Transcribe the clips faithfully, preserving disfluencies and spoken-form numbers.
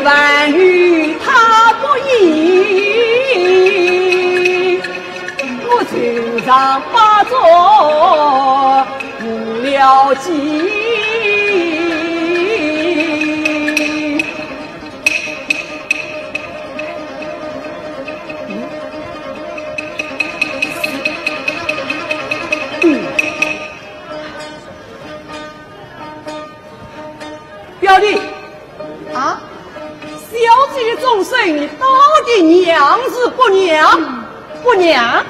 万语他不应，我就让八座无聊计。表弟，啊？小姐的终身，你到底让是不让？不让。啊？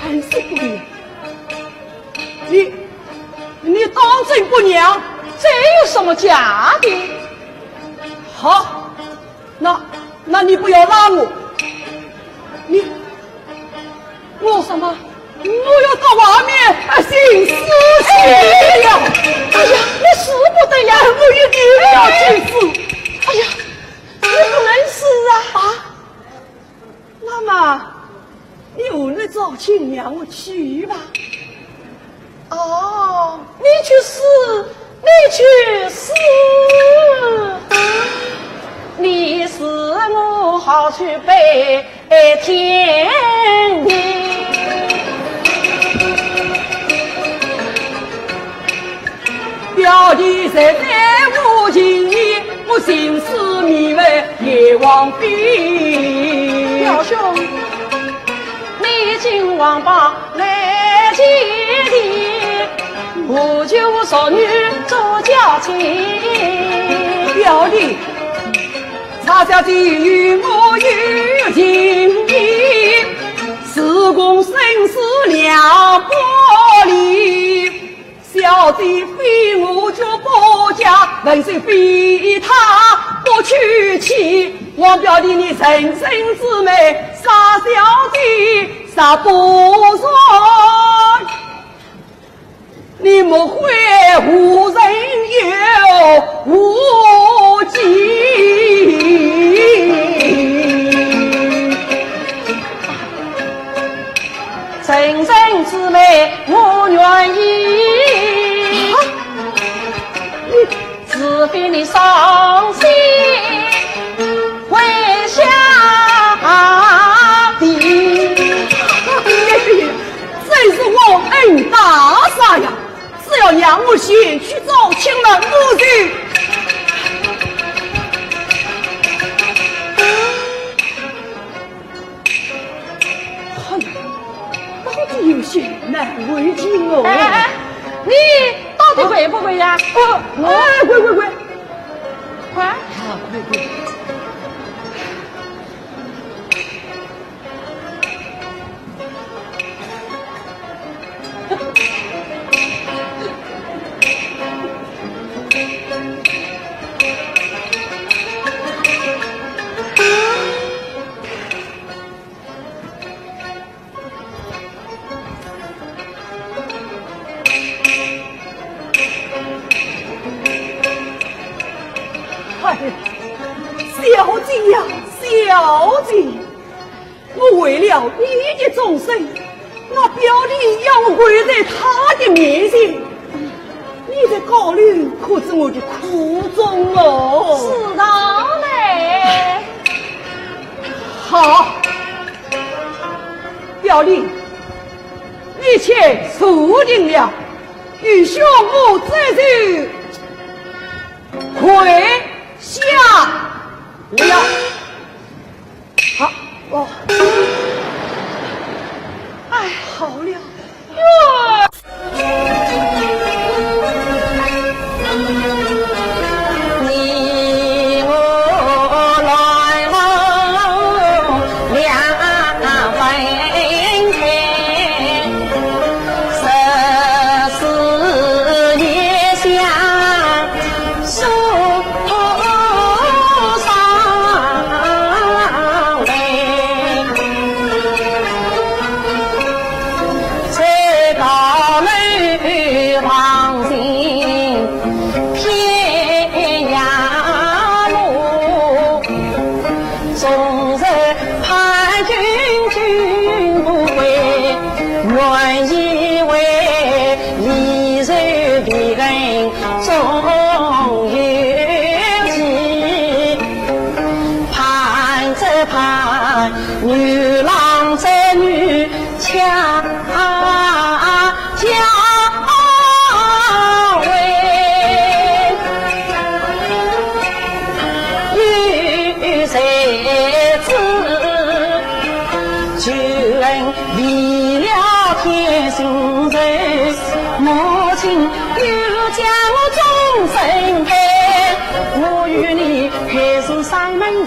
还是不让？你，你当真不让？这有什么假的？好， 那，那你不要拉我。你，我什么？我要到外面，啊，寻死去呀！哎呀，哎呀，你使不得呀！我一定要去死！哎呀，你不能死啊！啊？那么，你何日招亲让我去吧？ 哦，你去死，你去死，你死我好去拜天地。表弟在在我情意，我心思迷为阎王飞。表兄，你进王八 来见地，我就说你做家亲。表弟，差小姐与我有情意，似共生死两不离。小姐非我就不嫁，人虽非她不娶妻。王表弟，你成人之美，杀小姐 杀不着。你莫怪无人有无情。成人之美，我愿意。啊？你 除非你伤心为下地。真是忘恩大赦呀！只要让我前去招亲了，我就……哼，到底有些难为情哦。哎，哎，哎，你到底会不会呀？哦，哎，会，会，会。快。啊，会，会。 哎呀，小姐呀，小姐，我为了你的终身，那表弟要我跪在他的面前，你在高楼可知我的苦衷哦。是道嘞。好，表弟，一切说定了， 愚兄我这就跪下了。好，哦。哎，好了。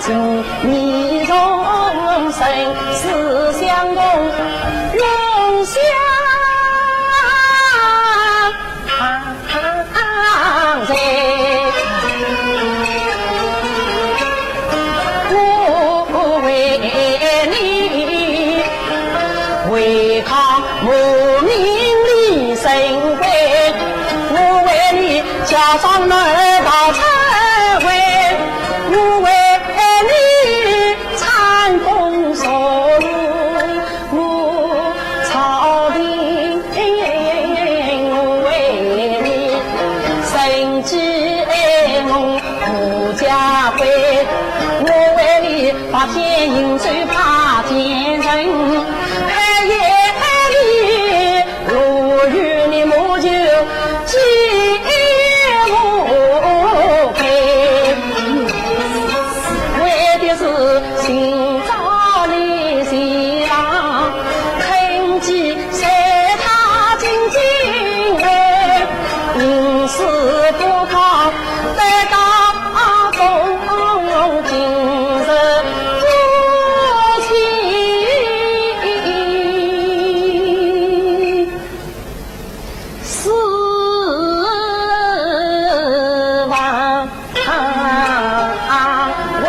你同生死相共，永相随。我为你违抗母命立身归，我为你假装难逃轮回，我为你 餐风宿露，我朝廷，我为你生计，我无家归，我为你白天行走白天行，黑夜里 我与你谋求计谋配，为的是寻找你前郎，趁机随他进京来，宁死不抗，得到中京师父亲。 四万回。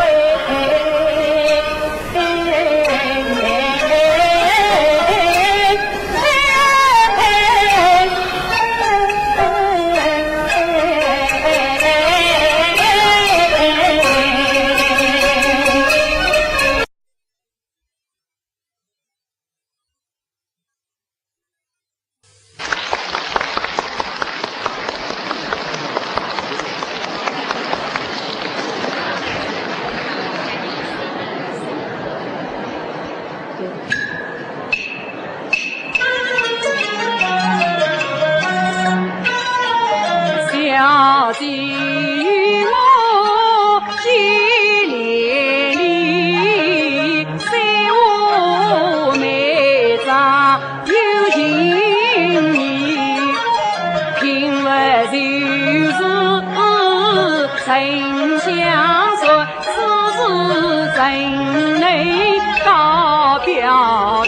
小姐我 见连理，三五每朝有情意，平日就是真相说，此事怎能告表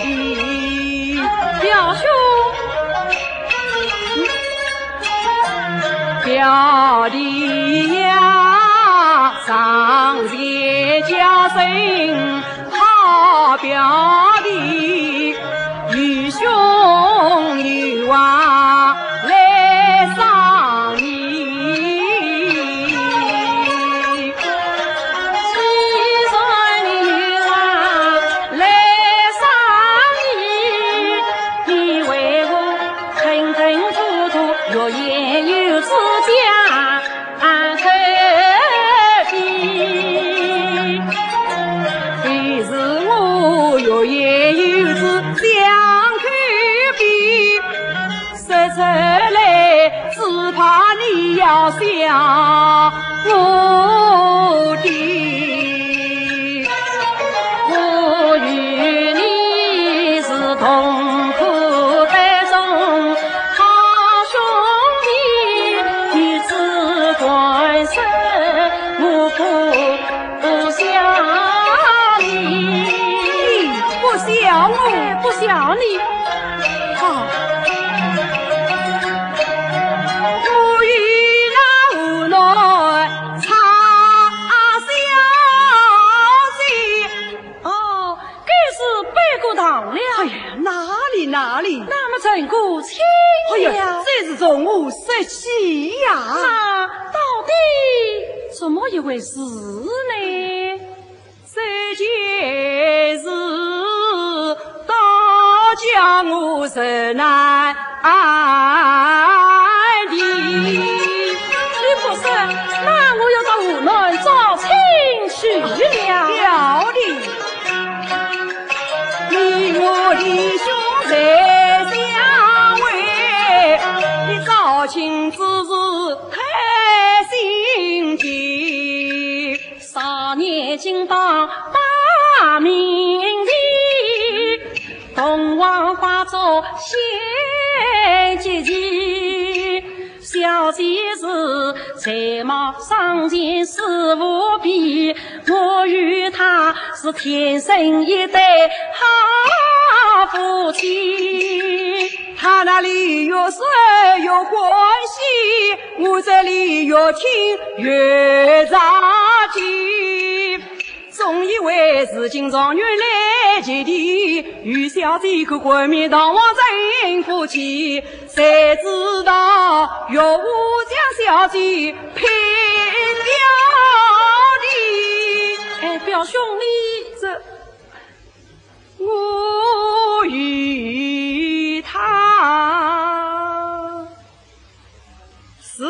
弟？表兄， 表弟呀，上前叫声好表弟，愚兄愚娃来商议。 来商议，你为我吞吞吐吐，欲言又止讲口边。其实我欲言又止讲口边， 说出来，只怕你要笑我的。我与你是同苦的中好兄弟，你只管说，我不 不笑你。你不笑我？哎，不笑你。好。我与那吴南差小姐。哦，该是拜过堂了。哎呀，哪里哪里。那么成哥请了。哎呀，这是从何说起呀？那 到底怎么一回事呢？这件事倒叫我实难安定。你不说，那我要到吴南招亲去了。了的。你我弟兄在相会，你招亲之事 太心急。少年金榜八名第，同往花烛献绝技。小姐是才貌上前是无比，我与他是天生一对好夫妻。他那里越说越欢喜，我这里越听越着急。总以为如今状元来接的，与小姐个冠冕堂皇真不齐。 谁知道岳父将小姐配表弟。哎，表兄，你这……我与他是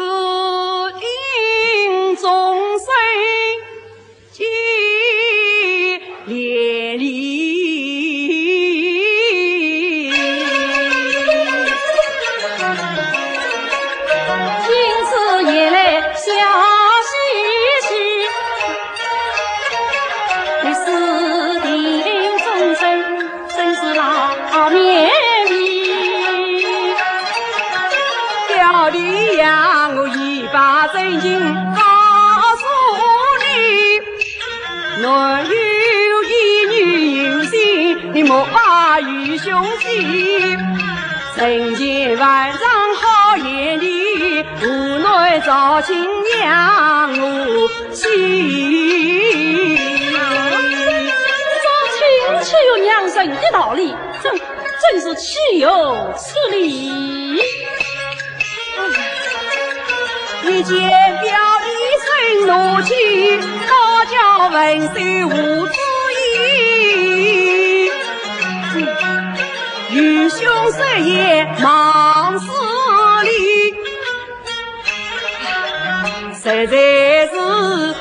因终身 结连理。因此夜来小姐去，你是定终身，真是老面皮。表弟呀，我已把真情告诉你， 男有意，女有心，你莫把愚兄欺。人前万丈好贤弟，无奈造亲娘无妻。招亲岂有娘认的道理，真，真是岂有此理！ 一见表弟生怒气，高叫文秀无知意。愚兄是也忙势利，实在是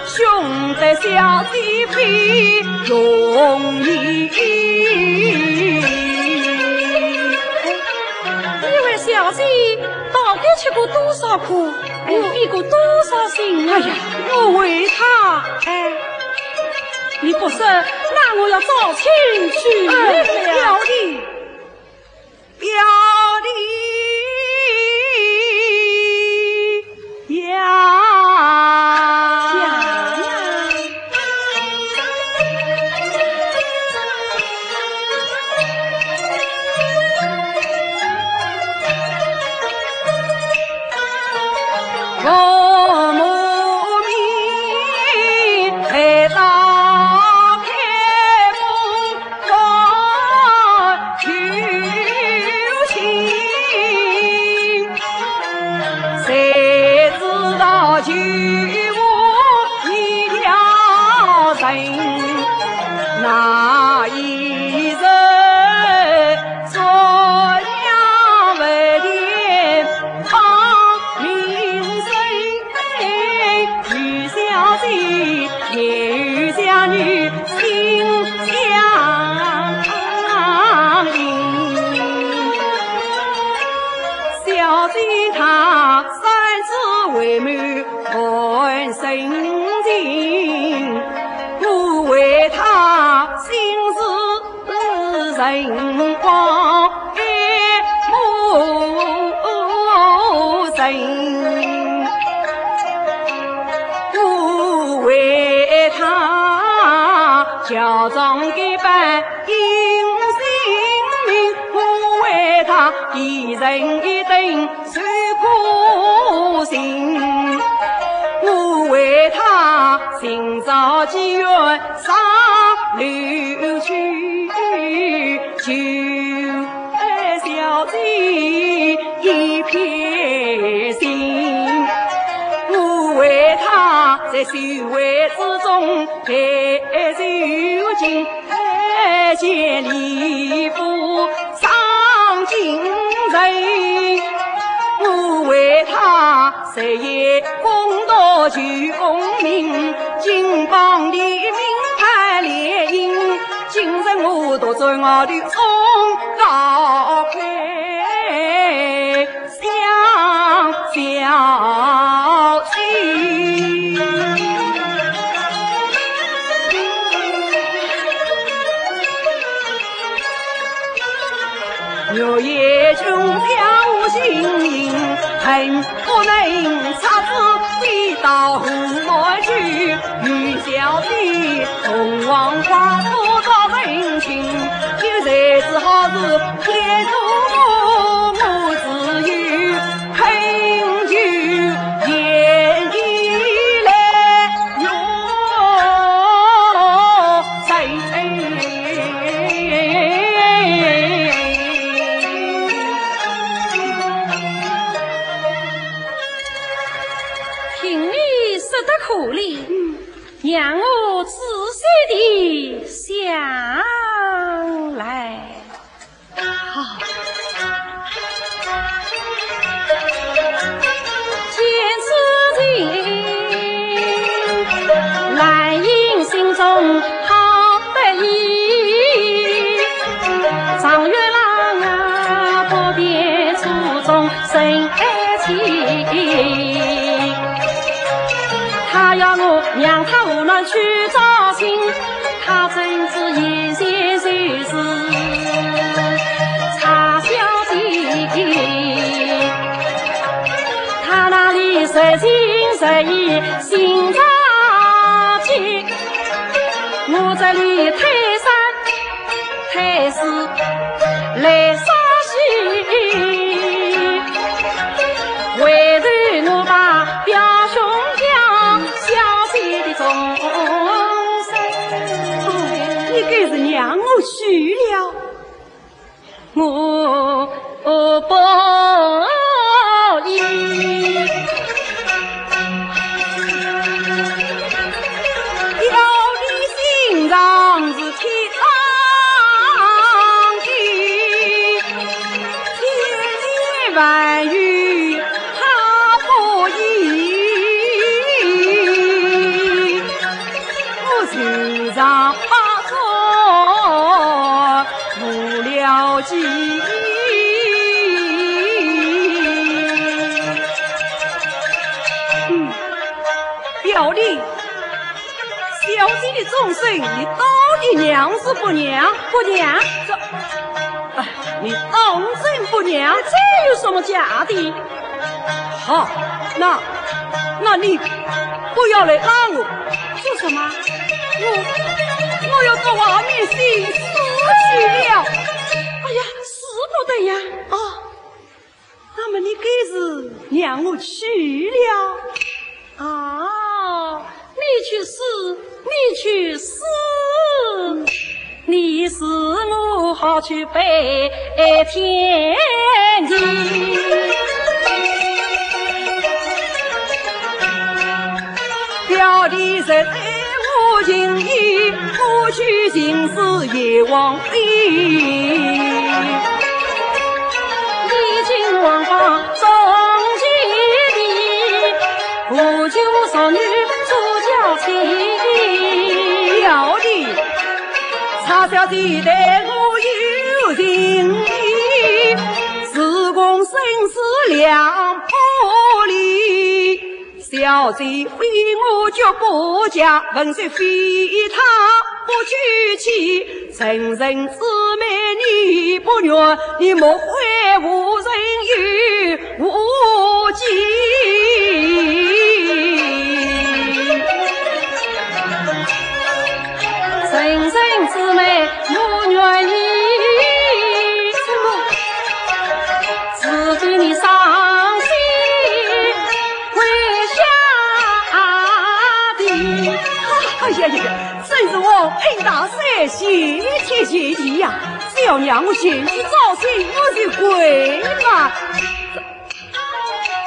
兄得小姐配容易。你为小姐到底吃过多少苦，哎，我费过多少心啊！哎呀，我为她，哎，你不说，那我要招亲去了。哎，表弟， 表弟呀，我母面来到开封 高求情，谁知道舅父一条人，那一日做娘不甜，帮名声。 与小姐也有家女心相印。小姐她三次为媒换深情，我为她心事 辰光一无人，我为她乔装改扮隐姓名，我为她一人一等 受苦情，我为她寻找机缘上楼去，求小姐一片心。我为她在愁怀之中待受尽 拜见李府上京城，我为她日夜攻读求功名，金榜题名盼联姻，今日我独坐高楼冲高飞。 想小姐。月夜穷将无心人，恨不能拆枝到后来去，与小姐同往花府做人情，有才子好事，天都我自有，恳求贤弟来哟，谁？听你说得可怜，让我仔细地想来。好。见此情，兰英心中好不已。状元郎啊，不必初衷生爱情。他要我让他胡乱去招亲，他怎知眼前就是差小姐。他那里实情实意心着急，我这里推三 推四来捎喜，回头我把表兄叫小姐的终身。哦，你该是让我去了。我不依。要你心肠是 天地，千言万语他不依。我心肠作无了计。嗯，表弟， 小姐的终身，你到底让是不让？不让。这，哎，你当真不让？这有什么假的？好，那，那你不要来拉我。做什么？我，我要到外面寻死去了。哎呀，使不得呀。哦， 那么你该是让我去了？哦，你去死，你去死，你死我好去拜天地。 表弟若爱我情义，不去寻死阎王府。你进王房中间地，何求淑女做娇妻。表弟，差小姐待我有情义，自古生死两不离。 小姐非我绝不嫁，问谁非她不娶妻。成人之美你不愿，你莫怪无人有无计。成人之美我愿意。什么？ 只求你伤心归下地。哎呀呀呀，真是王恩大帅，谢天谢地呀！只要让我前去招亲，我就跪嘛。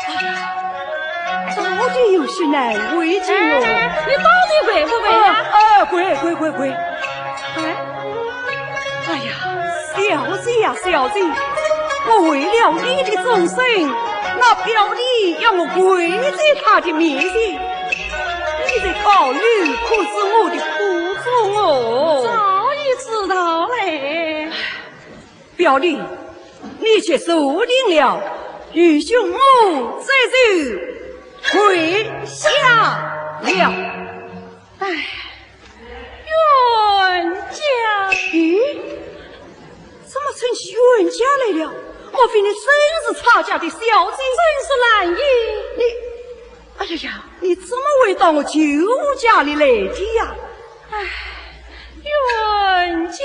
哎呀，到底有些难为情哦。哎，你到底跪不跪呀？啊，啊，跪，跪，跪，跪。哎。 哎呀，小姐呀，小姐，我为了你的终身，那表弟要我跪在他的面前，你在高楼可是我的苦衷哦。早已知道嘞。表弟，你且坐定了，愚兄我这就跪下了。哎。 冤家。咦，怎么称起冤家来了？莫非你真是差家的小姐？真是兰英。你，哎呀呀，你怎么会到我舅父家里来的呀？哎，冤家。